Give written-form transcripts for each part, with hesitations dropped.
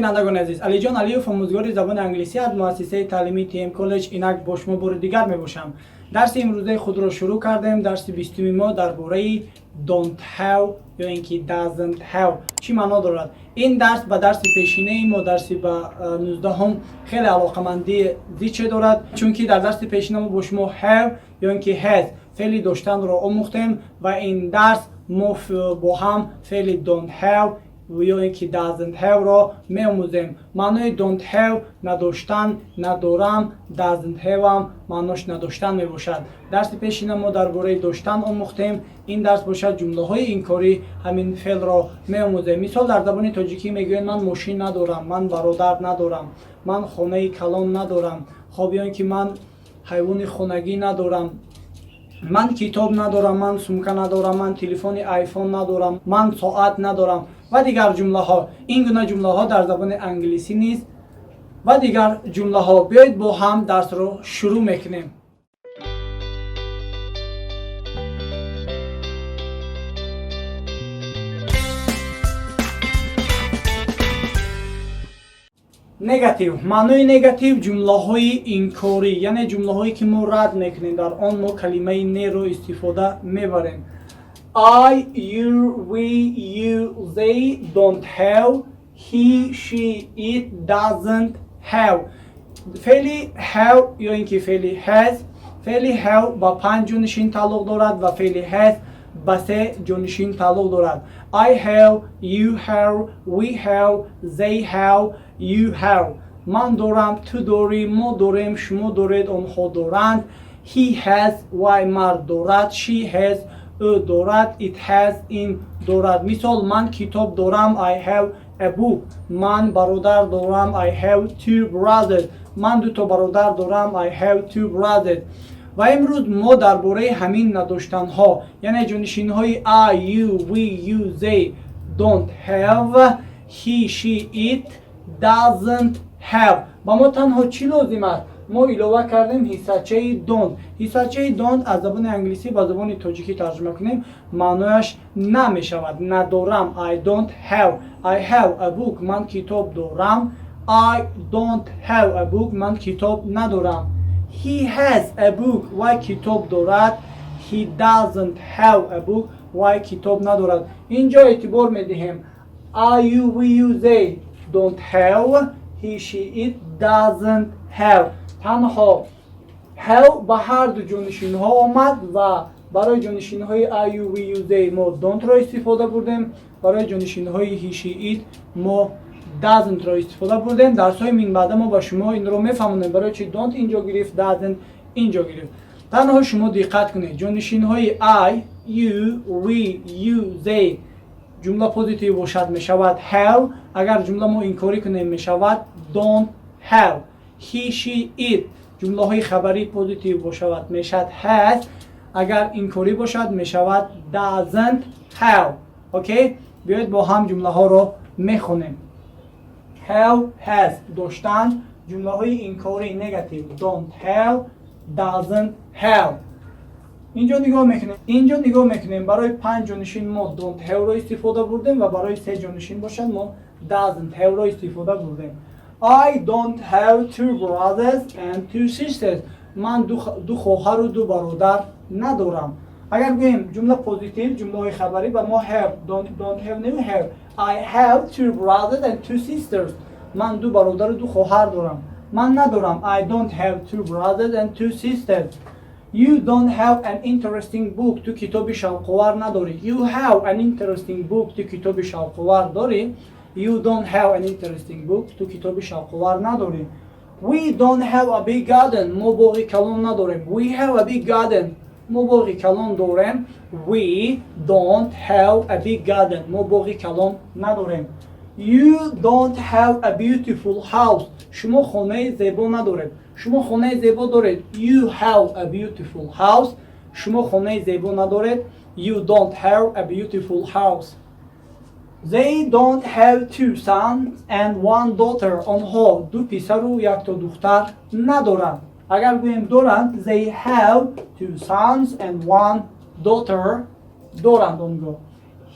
Бинандагони азиз, Алиҷон Алиев, омӯзгори забони англисӣ аз муассисаи таълимии ТМ Коллеҷ, инак бо шумо бори дигар мебошам. Дарси имрӯзаи худро шурӯъ кардем. Дарси 20-уми мо дар бораи don't have ё ин ки doesn't have чӣ маъно дорад. Ин дарс ба дарси пешинаи мо, дарси ба 19-ум, хеле алоқамандии зиче дорад, чунки дар дарси пешина мо бо шумо have ё ин ки has, феъли доштанро омӯхтем ва ин дарс мо бо ҳам феъли don't have ё ин ки doesn't have-ро меомӯзем. Маънои don't have надоштан, надорам, doesn't have-ам маънош надоштан мебошад. Дарси пешина мо дар бораи доштан омӯхтем, ин дарс бошад ҷумлаҳои инкорӣ ҳамин феълро меомӯзем. Мисол, дар забони тоҷикӣ мегӯянд: ман мошин надорам, ман бародар надорам, ман хонаи калон надорам, хоб, ё ин ки ман ҳайвони хонагӣ надорам, ман китоб надорам, ман сумка надорам, ман телефони айфон надорам, ман соат надорам ва дигар ҷумлаҳо. Ин гуна ҷумлаҳо дар забони англисӣ низ ва дигар ҷумлаҳо. Биёед, бо ҳам дарсро шурӯъ мекунем. Негатив. Маънои негатив ҷумлаҳои инкорӣ, яъне ҷумлаҳое ки мо рад мекунем, дар он мо калимаи неро истифода мебарем. I, you, we, you, they don't have, he, she, it doesn't have. Феъли have ё ин ки феъли has. Феъли have ба панҷ ҷонишин тааллуқ дорад ва феъли has ба се ҷонишин тааллуқ дорад. I have, you have, we have, they have, you have. Ман дорам, ту дорӣ, мо дорем, шумо доред, онҳо доранд. He has, вай мард дорад, she has, ӯ дорад, it has, ин дорад. Мисол: ман китоб дорам, I have a book. Ман бародар дорам, I have two brothers. Ман дуто бародар дорам, I have two brothers. Ва имрӯз мо дар бораи ҳамин надоштанҳо, яъне ҷонишинҳои I, you, we, you, they don't have, he, she, it doesn't have. Ба мо танҳо чӣ лозим аст? Мо илова кардем ҳиссачаи don't. Ҳиссачаи don't аз забони англисӣ ба забони тоҷикӣ тарҷума кунем, маънояш намешавад, надорам. I don't have. I have a book, ман китоб дорам. I don't have a book, ман китоб надорам. He has a book, вай китоб дорад. He doesn't have a book, вай китоб надорад. Инҷо эътибор медиҳем: I, you, we, you, they don't have, he, she, it doesn't have. Танҳо have ба ҳар ду ҷонишинҳо омад ва барои ҷонишинҳои I, you, we, you, they мо don't-ро истифода бурдем, барои ҷонишинҳои he, she, it мо doesn't-ро истифода бурдем. Дарсҳои минбаъда мо ба шумо инро мефаҳмонем, барои чи don't инҷо гирифт, doesn't инҷо гирифт. Танҳо шумо диққат кунед: ҷонишинҳои I, you, we, you, they ҷумла позитив бошад, мешавад have, агар ҷумла мо инкорӣ кунем, мешавад don't have. He, she, it ҷумлаҳои хабарӣ позитив бошавад, мешавад has, агар инкорӣ бошад, мешавад doesn't have. Окей, биёед, бо ҳам ҷумлаҳоро мехонем. Have, has доштан, ҷумлаҳои инкорӣ негатив don't have, doesn't have. Инҷо нигоҳ мекунем, инҷо нигоҳ мекунем: барои панҷ ҷонишин мо don't have-ро истифода бурдем ва барои се ҷонишин бошад, мо doesn't have-ро истифода бурдем. I don't have two brothers and two sisters. Ман ду хоҳару ду бародар надорам. Агар гӯем ҷумла позитив, ҷумлаҳои хабарӣ ба мо have, don't have не, have. I have two brothers and two sisters. Ман ду бародару ду хоҳар дорам. Ман надорам, I don't have two brothers and two sisters. You don't have an interesting book. Ту китоби шавқовар надорӣ. You have an interesting book. Ту китоби шавқовар дорӣ. You don't have an interesting book. Ту китоби шавқовар надорӣ. We don't have a big garden. Мо боғи калон надорем. We have a big garden. Мо боғи калон дорем. We don't have a big garden. Мо боғи калон надорем. You don't have a beautiful house. Шумо хонаи зебо надоред. Шумо хонаи зебо доред. You have a beautiful house. Шумо хонаи зебо надоред. You don't have a beautiful house. They don't have two sons and one daughter. Онҳо ду писару якто духтар надоранд. Агар гӯем доранд, they have two sons and one daughter, доранд он гоҳ.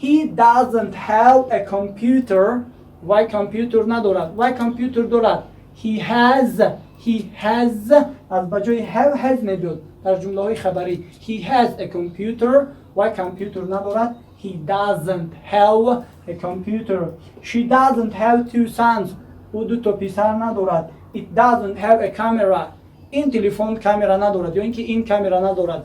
He doesn't have a computer. Вай компютер надорад. Вай компютер дорад. He has. He has аз ба ҷои have has мебиёд дар ҷумлаҳои хабарӣ. He has a computer. Вай компютер надорад. He doesn't have a computer. She doesn't have two sons. Ӯ ду то писар надорад. It doesn't have a camera. Ин телефон камера надорад ё ин ки ин камера надорад.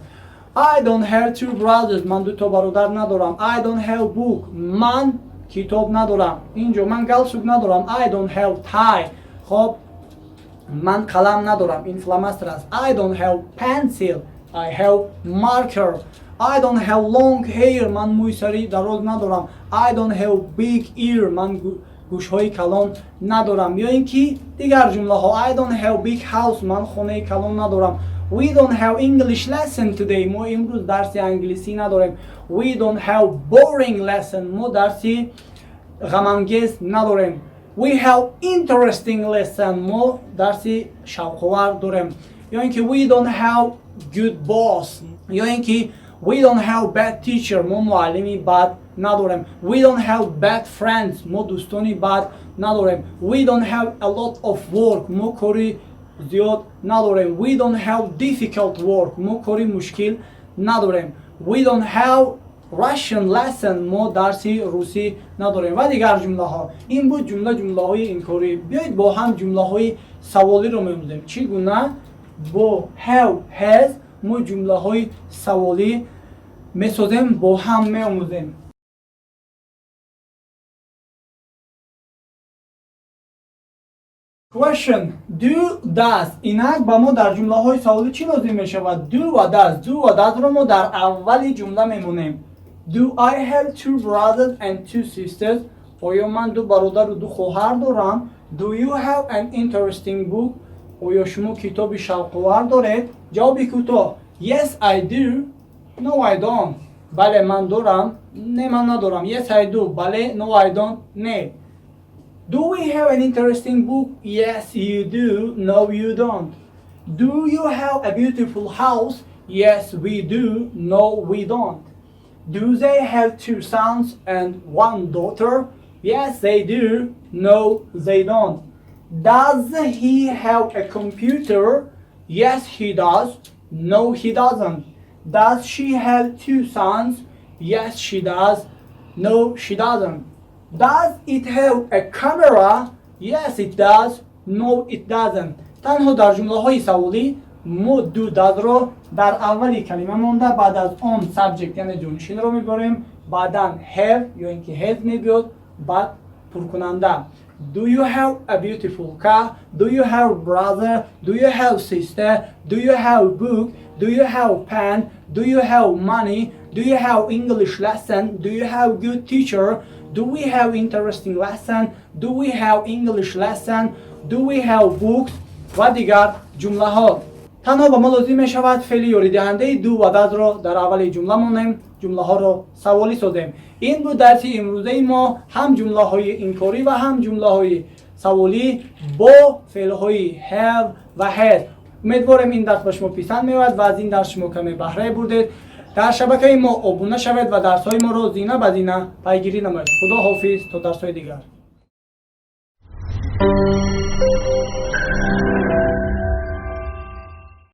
I don't have two brothers. Ман ду то бародар надорам. I don't have book. Ман китоб надорам. Инҷо ман галстук надорам. I don't have tie. Хоб, ман қалам надорам. Ин фломастер аст. I don't have pencil. I have marker. I don't have long hair. Ман мӯи сари дароз надорам. I don't have big ear. Ман гӯшҳои калон надорам. Ё ин ки дигар ҷумлаҳо. I don't have big house. Ман хонаи калон надорам. We don't have English lesson today. Мо имрӯз дарси англисӣ надорем. We don't have boring lesson. Мо дарси ғамангез надорем. We have interesting lesson. Мо дарси шавқовар дорем. Ё ин ки we don't have good boss. Ё ин ки we don't have bad teacher. Мо муаллими бад надорем. We don't have bad friends. Мо дӯстони бад надорем. We don't have a lot of work. Мо кори зиёд надорем. We don't have difficult work. Мо кори мушкил надорем. We don't have Russian lesson. Мо дарси русӣ надорем ва дигар ҷумлаҳо. Ин буд ҷумлаҳои инкорӣ. Биёед бо ҳам ҷумлаҳои саволиро меомӯзем. Чӣ гуна бо have, has мо ҷумлаҳои саволӣ месозем, бо ҳам меомӯзем. Question. Do, does. Инак ба мо дар ҷумлаҳои саволӣ чӣ лозим мешавад? Do ва does. Do ва does ро мо дар аввали ҷумла мемонем. Do I have two brothers and two sisters? Оё ман ду бародару ду хоҳар дорам? Do you have an interesting book? Оё шумо китоби шавқовар доред? Ҷавоби кӯтоҳ. Yes, I do. No, I don't. Бале, ман дорам. Не, ман надорам. Yes, I do. Бале, no, I don't. Не. Do we have an interesting book? Yes, you do. No, you don't. Do you have a beautiful house? Yes, we do. No, we don't. Do they have two sons and one daughter? Yes, they do. No, they don't. Does he have a computer? Yes, he does. No, he doesn't. Does she have two sons? Yes, she does. No, she doesn't. Does it have a camera? Yes, it does. No, it doesn't. Танҳо дар ҷумлаҳои саволӣ мо do, does ро дар аввали калима монда, баъд аз он subject, яъне ҷонишинро мебарем, баъдан have ё ин ки has мебиёд, баъд пуркунанда. Do you have a beautiful car? Do you have brother? Do you have sister? Do you have book? Do you have pen? Do you have money? Do you have English lesson? Do you have good teacher? Do we have interesting lesson? Do we have English lesson? Do we have books? Ва дигар ҷумлаҳо. Танҳо ба мо лозим мешавад феъли ёридиҳандаи do ва does ро дар аввали ҷумла монем, ҷумлаҳоро саволӣ созем. Ин буд дарси имрӯзаи мо, ҳам ҷумлаҳои инкорӣ ва ҳам ҷумлаҳои саволӣ бо феълҳои have ва has. Умедворем, ин дарс ба шумо писанд меояд ва аз ин дарс шумо каме баҳрае бурдед. Дар шабакаи мо обуна шавед ва дарсҳои моро зина ба зина пайгирӣ намоед. Худо ҳофиз, то дарсҳои дигар.